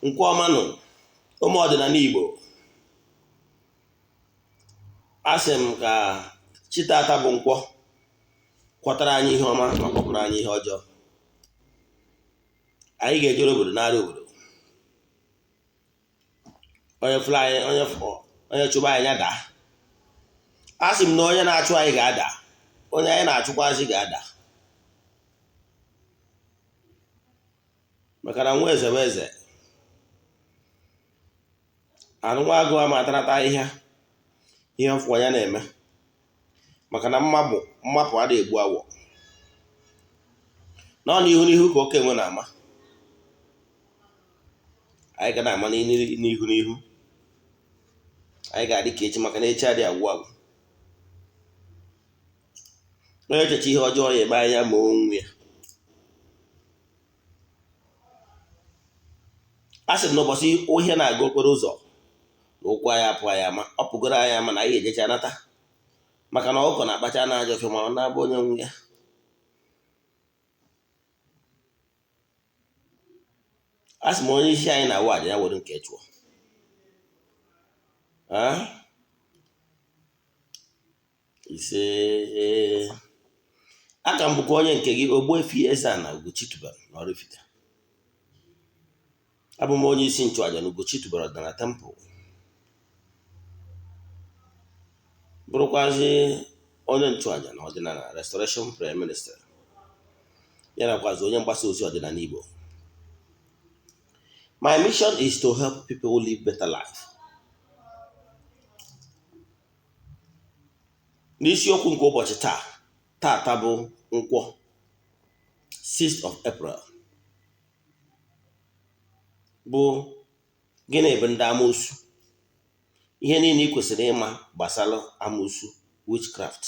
Nkwọ ọma nụ, ụmụ ọdịnala Igbo. Asị m ka chi tata bụ nkwọ kwọtara anyị ihe ọma ma kwọpụrụ anyị ihe ọjọọ. Anyị ga-ejere obodo nara obodo. Onye fụrụ anyị, onye chụba anyị ya daa. Asị m na onye na-achụ anyị ga-ada, onye anyị na-achụkwazị ga-ada. Maka na nwa eze bụ eze, anụ nwa agụ ama atarata ahịhịa ihe ọfụkwa ya na-eme, maka na mmapụ adịghị egbu awọ. Nọ n'ihu n'ihu ka oke enwe na-ama. Anyị ga na-ama n'ihu n'ihu. Anyị ga-adị ka echi, maka na echi adịghị agwụ agwụ. Onye echeche ihe ọjọọ ya eme anya ma onwe ya. A sị na ụbọchị ihe na-aga okporo ụzọ na ụkwụ anyị apụ anyị ama, ọ pụgoro anyị ama na anyị ejecha nata, maka na ọkụkọ na-akpacha na ajọ ọfịa ma ọ na-abụ onye nwe ya. A sị m onye isi anyị na-awụ aja ya were nke chụọ. Ise aka m bụkwa onye nke gị, Ogbuefi Eze-Ana Ugochi tubelu na Oraifite. Abụ m onye isi nchụaja na Ugochi tubelu ọdịnala temple, bụrụkwazị onye nchụaja na ọdịnala Restoration Prayer Ministry, ya nakwazi onye mgbasa ozi ọdịnala Igbo. My mission is to help people live better life. N'isiokwu nke ụbọchị taa tata bụ nkwọ 6th of April, bụ gịnị bụ ndị amoosu, ihe niile ị kwesịrị ịma gbasara amoosu, witchcraft.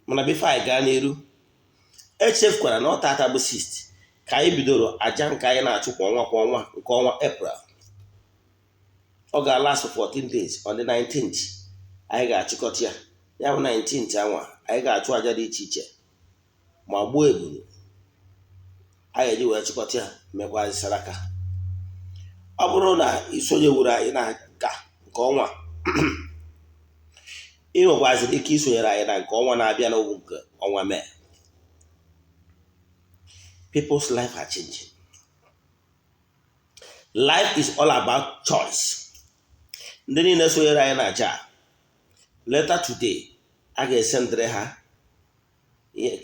Mana before anyị gaa n'iru, echefukwara na ọ tata bụ 6th ka anyị bidoro aja nke anyị na-achụ kwa ọnwa kwa ọnwa nke ọnwa April. Ọ ga-alast 14 days. On the 19th anyị ga-achịkọta ya, ya bụ 19th anwa anyị ga-achụ aja dị iche iche ma gbuo ebulu anyị eji wee chịkọta ya, mekwazi saraka. Ọ bụrụ na ị sonyewuru anyị na nka nke ọnwa, ị nwekwaziri ike isonyere anyị na nke ọnwa na-abịa n'ogwu nke ọnwa Mee. People's life are changing. Life is all about choice. Ndị niile sonyere anyị na aja later today, a ga-esendịrị ha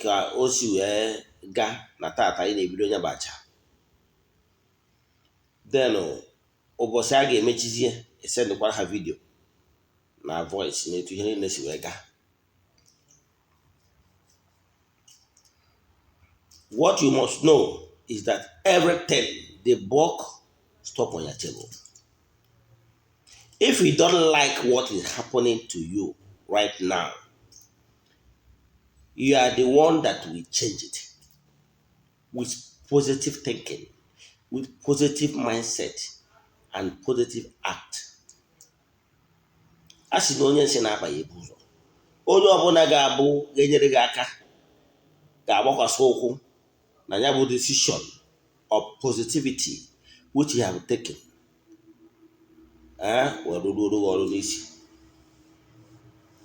ka o si wee gaa na tata anyị na-ebido onye bụ aja. Then ụbọchị a ga-emechizie, esendịkwara ha vidio na voice na etu ihe niile si wee gaa. What you must know is that everything, the buck stop on your table. If you don't like what is happening to you right now, you are the one that will change it with positive thinking, with positive mindset and positive act. A sị na onye nsị na-akpa ya ebu ụzọ. Onye ọbụla ga-abụ ga-enyere gị aka ga-agbakwasị ụkwụ na ya bụ decision of positivity which you have taken, wee rụruo gị ọrụ n'isi.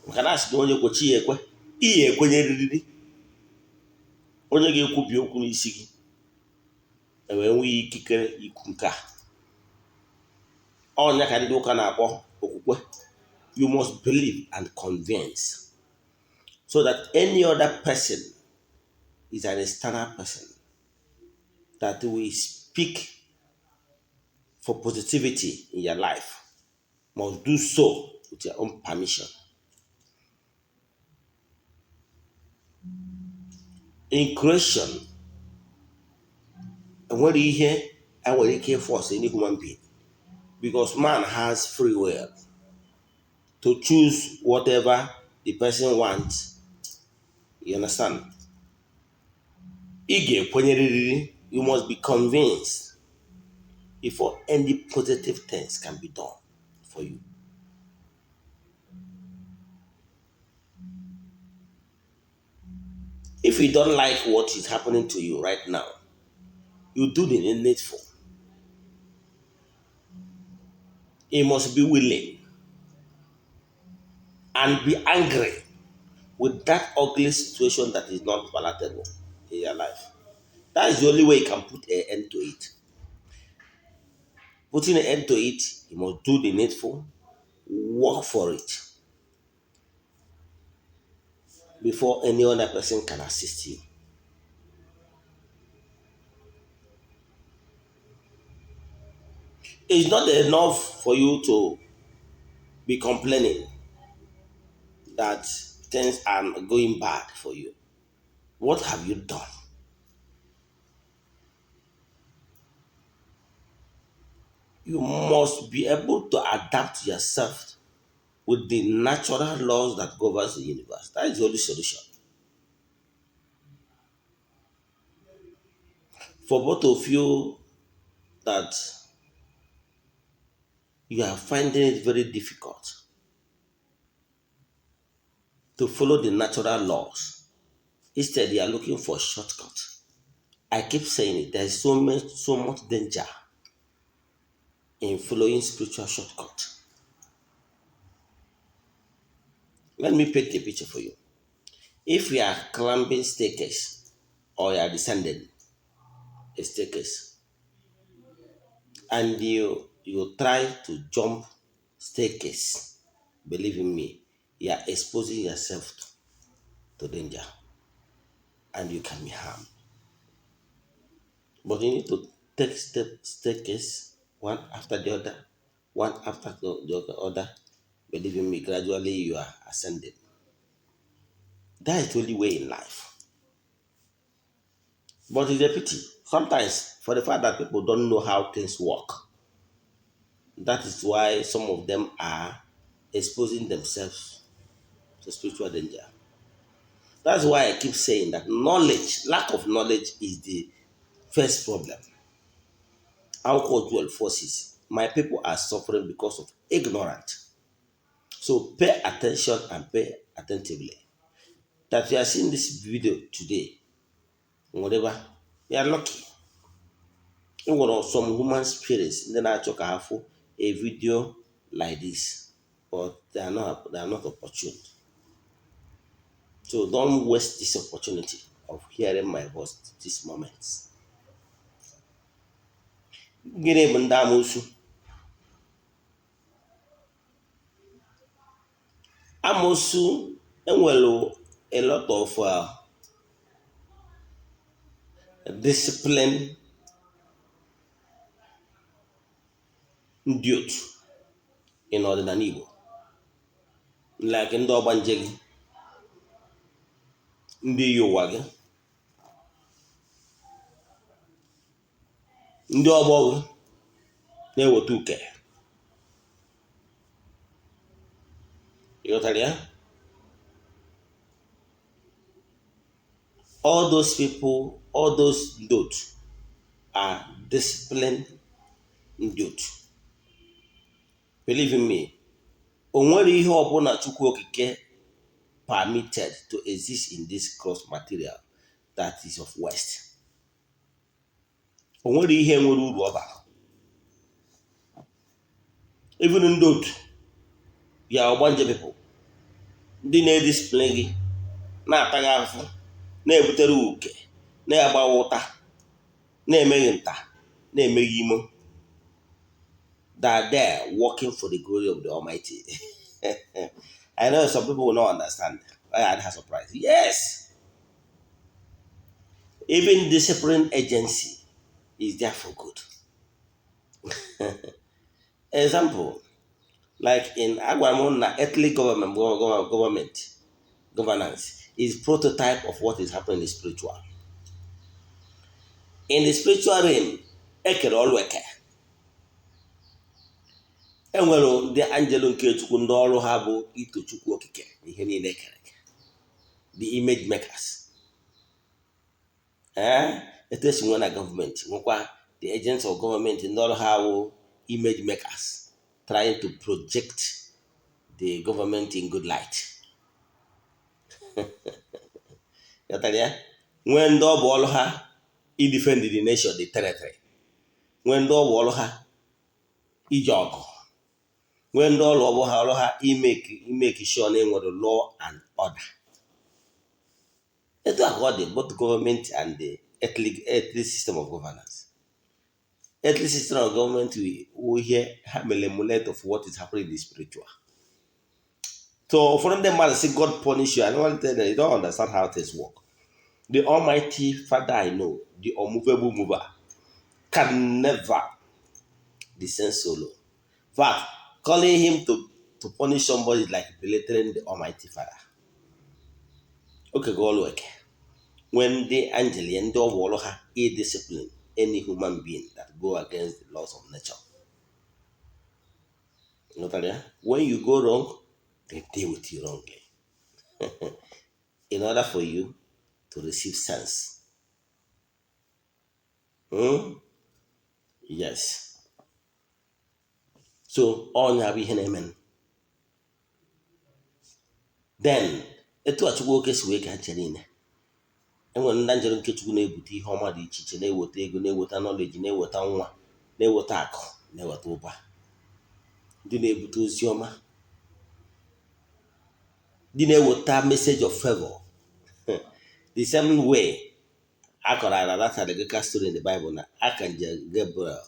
Maka na asị na onye kwechi ya ekwe, iyi ekwenyerịrị onye ga-ekwubi okwu n'isi gị, ewee nwee ikikere ikwu nke a. Ọnya ka ndị ụka na-akpọ okwukwe. You must believe and convince so that any other person is an external person that will speak for positivity in your life must do so with your own permission. In creation, enwere ihe enwere ike force any human being, because man has free will to choose whatever the person wants. You understand? Ị ga-ekwenyerịrị, you must be convinced before any positive things can be done for you. If you don't like what is happening to you right now, you do the needful. You must be willing and be angry with that ugly situation that is not palatable in your life. That is the only way you can put an end to it. Putting an end to it, you must do the needful, work for it before any other person can assist you. It's not enough for you to be complaining that things are going bad for you. What have you done? You must be able to adapt yourself with the natural laws that governs the universe. That is the only solution. For both of you that you are finding it very difficult to follow the natural laws, instead you are looking for a shortcut. I keep saying it, there is so much danger in following spiritual shortcut. Let me paint a picture for you. If you are climbing staircase or you are descending a staircase and you try to jump staircase, believe in me, you are exposing yourself to danger and you can be harmed. But you need to take staircase one after the other, one after the other. Believe in me, gradually you are ascending. That is the only way in life. But it's a pity sometimes for the fact that people don't know how things work. That is why some of them are exposing themselves to spiritual danger. That's why I keep saying that lack of knowledge is the first problem. Alcohol dual forces. My people are suffering because of ignorance. So pay attention and pay attentively. That you are seeing this video today, whatever, you are lucky. There were some human spirits in the natural have a video like this, but they are not opportune. So don't waste this opportunity of hearing my voice this moment. Gịnị bụ ndị amoosu? Amoosu enwere a lot of discipline ndị otu in ọdịnala Igbo, like ndị ọgbanje gị, ndị yi ụwa gị, ndị ọgbọ gị na-eweta uke. Ịghọtara ya? All those people, all those ndị otu are disciplined ndị otu. Believe in me, o nwere ihe ọbụla Chukwu Okike permitted to exist in this cross material that is of waste. O nwere ihe nwere uru ọ bara. Even ndị otu ya ọgbanje people, ndị na-ediscipline gị, na-ata gị afụfụ, na-ebutere uke, na-agbawa ụta, na-emeghị nta, na-emeghị imo, they are there working for the glory of the Almighty. I know some people will not understand. I am surprised. Yes. Even discipline agency is there for good. Example, like in Agwamona, earthly government governance is prototype of what is happening in the spiritual. In the spiritual realm, ekere ọlụ eke. Enwere ndị angelo nke Chukwu ndị ọrụ ha bụ ito Chukwu Okike na ihe niile ekere eke. The image makers. Etu esi nwe na gọọmenti nwekwa the agents of government ndị ọrụ ha bụ image makers trying to project the government in good light. Ghọtara ya? Nwee ndị ọ bụ ọrụ ha idefend the nation, the territory. Nwee ndị ọ bụ ọrụ ha ije ọgụ. Nwee ndị ọrụ ọ bụ ha ọrụ ha imake sure na enwere law and order. Etu a ka ọ dị both government and the earthly system of governance. Earthly system of government wụ ihe ha mere emulate of what is happening in the spiritual. So ụfọdụ ndị mmadụ sị God punish you. I don't tell them, you don't understand how things work. The Almighty Father I know, the unmovable mover, can never descend so low. In fact, calling him to punish somebody is like belittling the Almighty Father. Okay, go ọlụ eke. When the angel ndị ọ bụ ọrụ ha discipline any human being that go against the laws of nature. Nghọtara ya? When you go wrong, they deal with you wrongly in order for you to receive sense. Yes. So ọnya bụ ihe na-eme. Then etu a Chukwu oke si wee ka nche niile, enwere ndị njere nke Chukwu na-ebute ihe ọma dị iche iche, na-eweta ego, na-eweta knowledge, na-eweta nwa, na-eweta akụ, na-eweta ụba, ndị na-ebute ozi ọma, ndị na-eweta message of favor. The same way a kọrọ ala that allegorical story in the Bible na Archangel Gabriel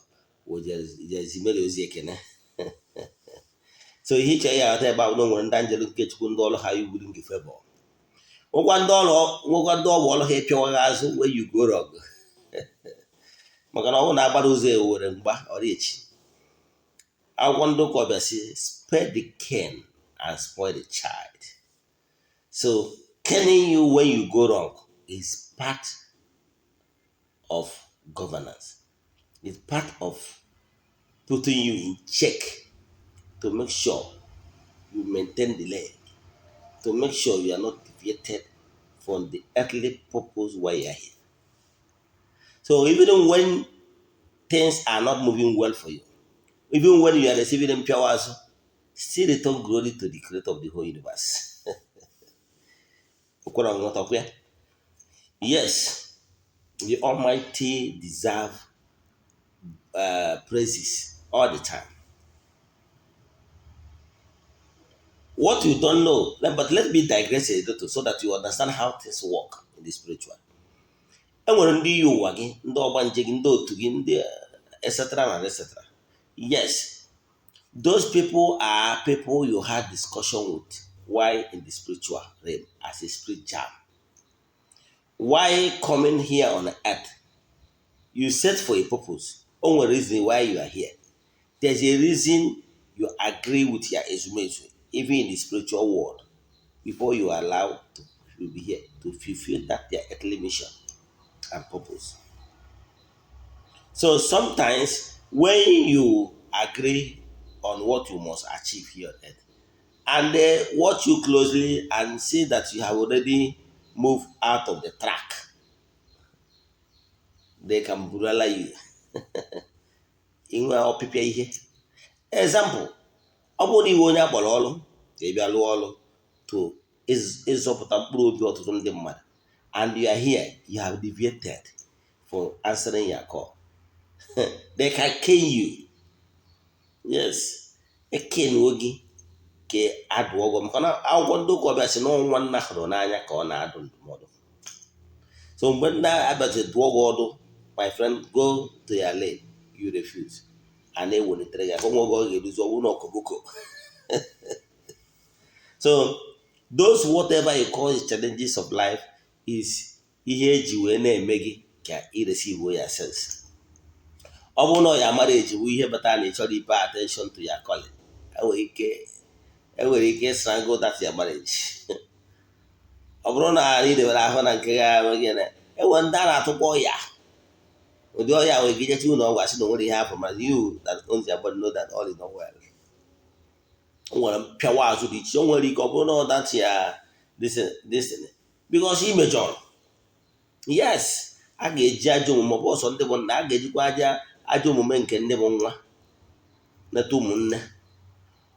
wejezi Mary ozi ekene. So ihe iche ya aghọta ebe a bụ na o nwere ndị anjelu nke Chukwu, ndị ọrụ ha iwuri nke favor, nwekwa ndị ọrụ, nwekwa ndị ọ bụ ọrụ ha ịpịawa azụ when you go wrong, maka na ọ bụrụ na agbara ụzọ ewere mgba ọrịa echi. Akwụkwọ ndị ụka ọbịa si, "Spare the cane and spoil the child." So caning you when you go wrong is part of governance. It's part of putting you in check to make sure you maintain the lane, to make sure you are not deviated from the earthly purpose why you are here. So even when things are not moving well for you, even when you are receiving mpịawa, still return glory to the creator of the whole universe. Ụkwara nghọtakwa ya? Yes, the Almighty deserve praises all the time. What you don't know, but let me digress a little so that you understand how things work in the spiritual. E nwere ndị iyi ụwa gị, ndị ọgbanje gị, ndị otu gị, ndị etc and etc. Yes, those people are people you had discussion with while in the spiritual realm as a spirit jam. Why coming here on earth? You set for a purpose. O nwere reason why you are here. There's a reason you agree with your ezumezu, even in the spiritual world, before you are allowed to be here to fulfill that their earthly mission and purpose. So sometimes when you agree on what you must achieve here on earth, and they watch you closely and see that you have already moved out of the track, they can bulala you. Inwe ọpịpịa ihe. Example, ọ bụrụ na iwe onye akpọrọ ọrụ ka ị bịa lụọ ọrụ to ịzọpụta mkpụrụ obi ọtụtụ ndị mmadụ, and you are here, you have deviated for answering your call, they can cane you. Yes, ekenuo gị ka adụ ọgwọ, maka na akwụkwọ ndị ụka ọbịa sị na nwa nna hụrụ n'anya ka ọ na-adụ ndụmọdụ. So mgbe ndị abịazi dụọ gị ọdụ, "My friend, go to your lane," you refuse, a na-ewelitere gị aka nwa oge ọ ga-eruzi ọbụ na ọkọboko. So those, whatever you call the challenges of life, is ihe eji wee na-eme gị ka ị receive ya sense. Ọ bụrụ na ọ ya mara ejiwu ihe batara na ị chọrọ pay attention to your calling, enwere ike strangle that your marriage. Ọ bụrụ na ị debere ahụ na nke ga gị na enwere ndị a na-atụkwa ọya, ụdị ọya nwere ike ijechi ụlọ ọgwụ, asị na onwere ihe afọ, mana you that owns your body know that all is not well. O nwere mpịawa azụ dị iche. O nwere ike ọ bụrụ na ọ that ya this because ị mejọrọ. Yes, a ga-eji ajọ omume, ọ bụ ọsọ ndị bụ nna, a ga-ejikwa aja ajọ omume nke ndị bụ nwa neta ụmụnne.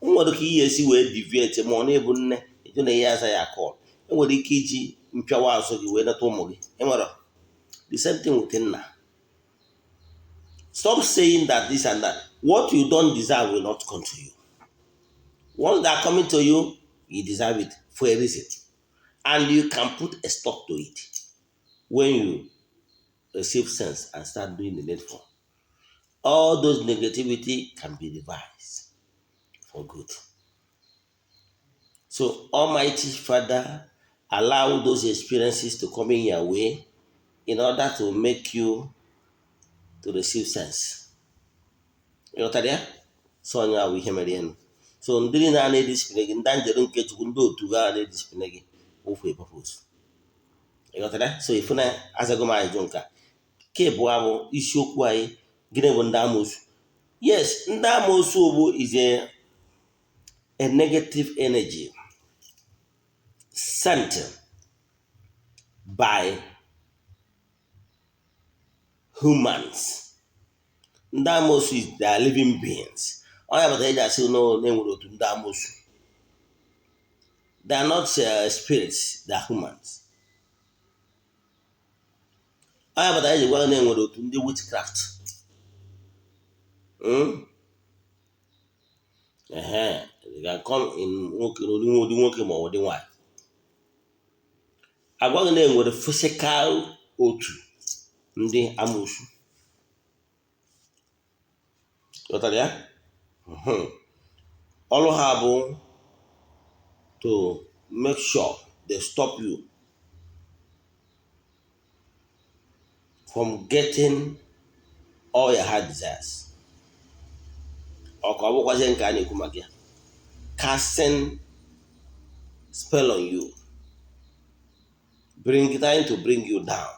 O nwere ka ihe esi wee deviate ma ọ na-ebu nne ịjụ na ihe aza ya call. Enwere ike iji Mpịawa azụ gị wee nata ụmụ gị. Enwere the same thing with nna. Stop saying that this and that. What you don't deserve will not come to you. Once they are coming to you, you deserve it for a reason, and you can put a stop to it when you receive sense and start doing the needful. All those negativity can be revised for good. So Almighty Father allow those experiences to come in your way in order to make you to receive sense. Ịghọtara ya? So onye ahụ ihe mere enu. So ndị niile a na-ediscipline gị, ndị njere nke Chukwu, ndị otu gị a na-ediscipline gị for a purpose. Ịghọtara ya? So ifu na azago m ajụjụ nka nke abụọ bụ isiokwu anyị. Gịnị bụ ndị amoosu? Yes, ndị amoosu bụ is a negative energy sent by humans. Ndị amoosu is, they are living beings. Onye bata eji asị na enwere otu ndị amoosu. They are not spirits, they are humans. Onye bata eji gwa na enwere otu ndị witchcraft. Ehe, they can come in nwoke, n'ụdị nwoke ma ọ bụ ụdị nwaanyị. Agwaghị na enwere physical otu ndị amoosu. Ghọtara ya? Ọrụ ha bụ to make sure they stop you from getting all your heart desires. Ọ ka ọ bụkwazie nke a na-ekwu maka ya, casting spell on you, bring trying to bring you down.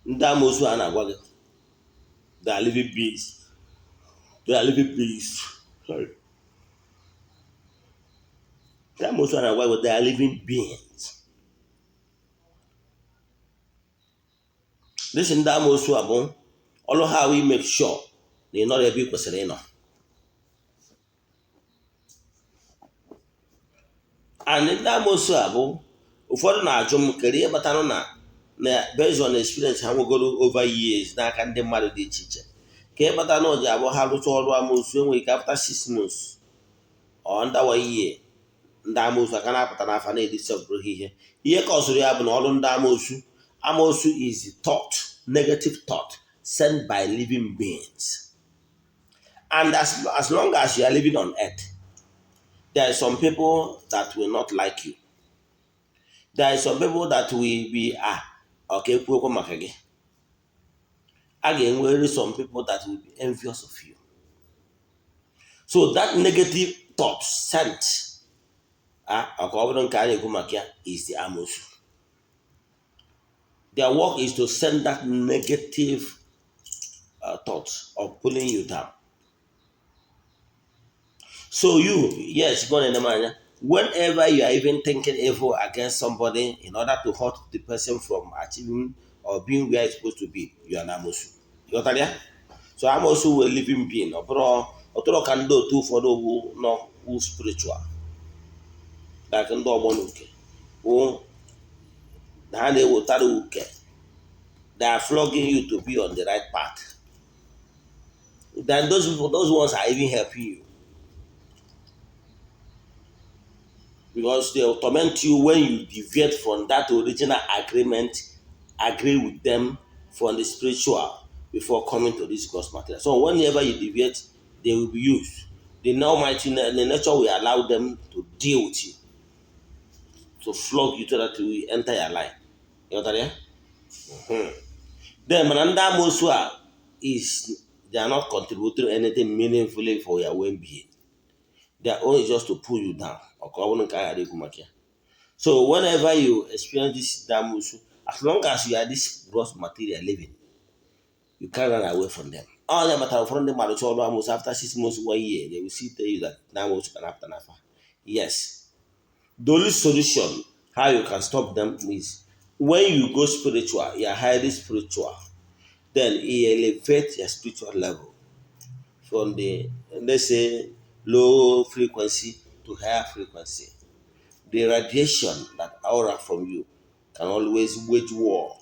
Ndị amoosu a na-agwa gị, they are living beings. They are living beings. Sorry. Ndị amoosu a na-agwa gị, they are living beings. This ndị amoosu a bụ ọrụ ha wee make sure na ị nọrọ ebe ị kwesịrị ịnọ. And ndị amoosu a bụ ụfọdụ na-ajụ m kedu ihe kpatara na based on experience ha nwegoro over years n'aka ndị mmadụ dị iche iche, ka ihe kpatara na o ji abụ ha rụcha ọrụ amoosu, enwere ike after 6 months or under one year, ndị amoosu aka na-apụta n'afa na-edisọbụrụ ha ihe. Ihe ka ọzụrụ ya bụ na ọrụ ndị amoosu, amoosu is thought, negative thought sent by living beings. And as long as you are living on earth, there are some people that will not like you. There are some people that will be, ah, okay, kwuokwa maka gị. A ga-enwerịrị some people that will be envious of you. So that negative thought sent, ah, ọ ka ọ bụrụ nke a na-ekwu maka ya is the amoosu. Their work is to send that negative thought of pulling you down. So you, yes, go on anya. Whenever you are even thinking evil against somebody in order to hurt the person from achieving or being where it's supposed to be, you are an amosu. You got that? So amosu were living being. Ọ bụrụ ọtụrụ ka ndị otu ụfọdụ bụ nọ wụ spiritual. Like ndị ọgbọ n'uke. Wụ na ha na-ewetara uke. They are flogging you to be on the right path. Then those people, those ones are even helping you. Because they will torment you when you deviate from that original agreement, agree with them from the spiritual before coming to this gross material. So whenever you deviate, they will be used. The Almighty, the nature will allow them to deal with you, to flog you so that you will enter your life. You got that? Then, mana ndị amoosu a is they are not contributing anything meaningfully for your well-being. Their own is just to pull you down. Ọ ka ọ bụrụ nke a ghara ikwu maka ya. So whenever you experience this amoosu, as long as you are this gross material living, you can't run away from them. Ọ ya matara ụfọdụ ndị mmadụ chọọ ọrụ amoosu after 6 months, one year, they will still tell you that na amoosu can happen n'afa. Yes. The only solution how you can stop them is when you go spiritual, you are highly spiritual, then you elevate your spiritual level from the, let's say, low frequency to higher frequency. The radiation, that aura from you can always wage war.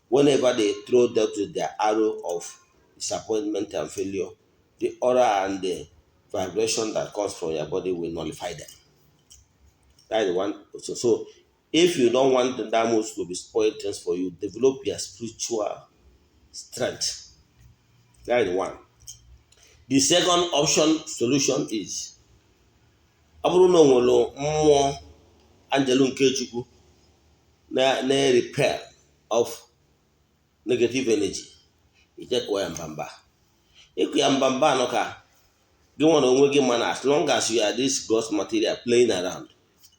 Whenever they throw that to their arrow of disappointment and failure, the aura and the vibration that comes from your body will nullify them. That is one. So if you don't want the damage to be spoiled things for you, develop your spiritual strength. That is one. The second option, solution is, ọ bụrụ na o nwere mmụọ anjelu nke Chukwu na repel of negative energy, ijekụọ ya mbamba. Ịkụ ya mbamba anọ ka gị nwere onwe gị, mana as long as you are this gross material playing around,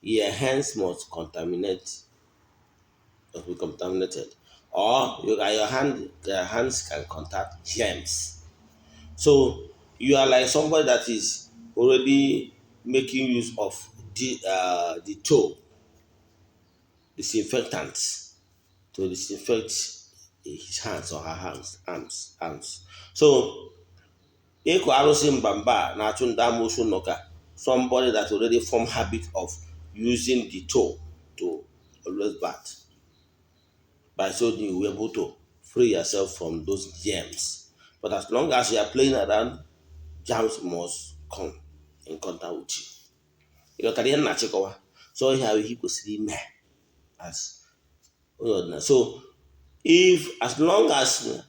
your hands must contaminate, must be contaminated, or your hands can contact germs. So you are like somebody that is already making use of the toe disinfectants to disinfect his hands or her hands, arms. So ịkụ arụsị mbamba na-achụ ndị amoosu nọ ka somebody that already form habit of using the toe to always bath. By so doing, you will able to free yourself from those germs. But as long as you are playing around, germs must come in contact with you. Ị ghọtara ihe m na-achịkọwa? So ihe ahụ ihe ị kwesịrị ime as onye ọdịnala. So if as long as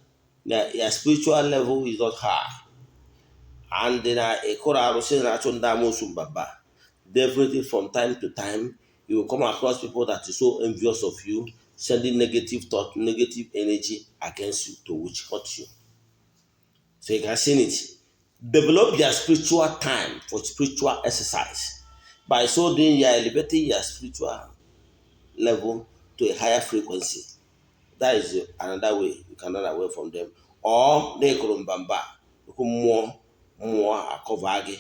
your spiritual level is not high and na ịkụrụ arụsị na-achụ ndị amoosu mbaba, definitely from time to time you will come across people that is so envious of you, sending negative thought, negative energy against you to witch hurt you. So you can see it. Develop your spiritual time for spiritual exercise. By so doing, you are elevating your spiritual level to a higher frequency. That is another way you can run away from them. Or na ịkụrụ mbamba, okwu mmụọ mmụọ a-cover gị,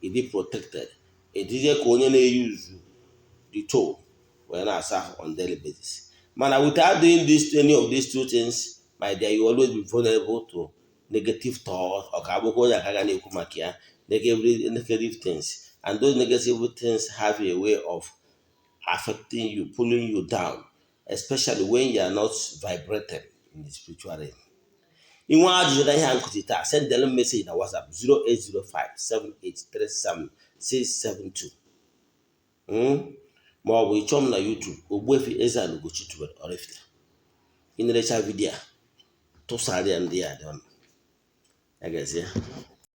ịdị protected, ịdịzie ka onye na-eyuzu the toe wee na-asa ahụ on daily basis. Mana without doing this, any of these two things, my dear, you always be vulnerable to negative thought. Ọ ka abụkwa onye aka ga na-ekwu maka ya, negative things, and those negative things have a way of affecting you, pulling you down, especially when you are not vibrating in the spiritual realm. Inwe ajụjụ na ihe a nkụzi taa, send them message na WhatsApp 08057837672, ma ọ bụ ịchọọ m na YouTube, Ogbuefi Eze-Ana Ugochi tubelu Oraifite. Ị na-erecha video a, tụsara ya ndị ya dị ọnụ ya gazie.